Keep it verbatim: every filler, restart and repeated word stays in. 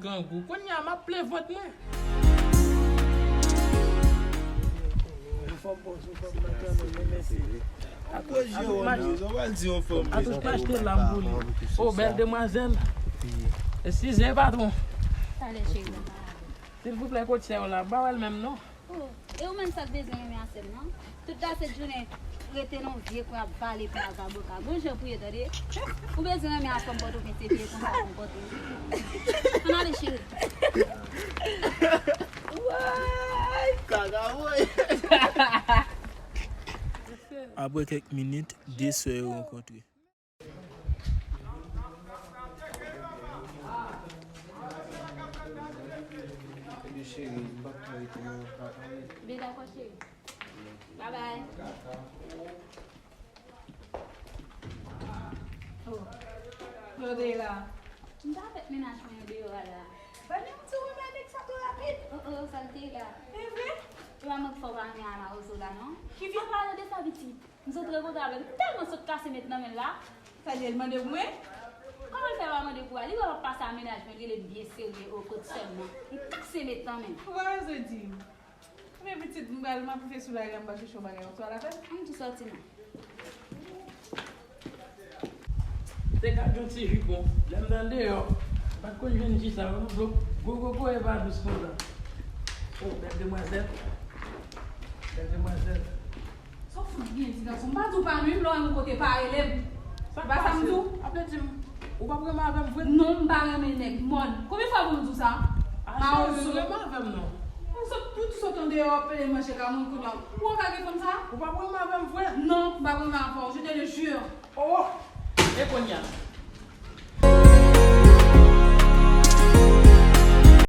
Grangou. Kounye a, m ap plen vant mwen. Ou fè m bon, ou fè m nan kanmenm, men mèsi. Akoz je w nan, sa w pral di yon fanm. Atouch m achte la m pou li. Oh, bèl demwazèl. Eskize, patwon. Talè, cheri. Silvouplè, kot sè w la? M pa wè l menm, non. Oh, e ou menm sa k bezwen renmen a sè m nan? Tout gaset jounen rete nan vye kwen ap vale pye a zaboka. Gon jan pou ye tande. Ou bezwen renmen a fanm Pòtoprens epi e konsa konpòte w. Ann ale cheri. Woy! Kaka woy! Apre kèk minit, de sè yo rankontre. Bebe cheri, m pa ka rete non, m pa ka rete. Byen dakò cheri. Bye bye. Oh. Kote w la? M t avèk mennaj mwen yo deyò a la. Ba m yon ti remèd, nèg sa twò rapid. Oh oh, sa l te la. E vre? E pa mwen k fè w pa renmen a mawozo la non. Ki vin pale de sa pitit. M sot rankontre avè l, m tèlman sot kase met nan men l la. Sa di l mande pou mwen? Kòman l fè pa mande pou a? Li wè m ap pase a mennaj mwen, l rele m byen serye, o kot sè m nan. M kase met nan men l. Ou pa bezwen di m. Men pitit, m pral, m ap rive sou la, m pral chèche yon bagay pou swa lapèn. Ann tou sòti non. Te gad yon ti jipon. Lè m nan deyò, m pa t konn jwenn ti sa yo non. Gwo gwo gwo e pa dous konsa. Oh, bèl demwazèl. Bèl demwazèl. Sa w fout gen, ti gason? M pa di w pa nwi m, lè w wè m yon kote pa rele m. Se pa sa m di w? Sa k pase? Ap vle di m, ou p ap renmen avè m vre? Non, m pa renmen nèg mòn. Konbyen fwa pou m di w sa? A, cheri, ou renmen avè m non. Ou sot, ou sot andeyò, ap pede manje ka moun kounye a. Ou wè w ka gen fanm sa? Ou p ap renmen avè m vre? Non, m p ap renmen avè w, je te le jure. Oh! E kounye a?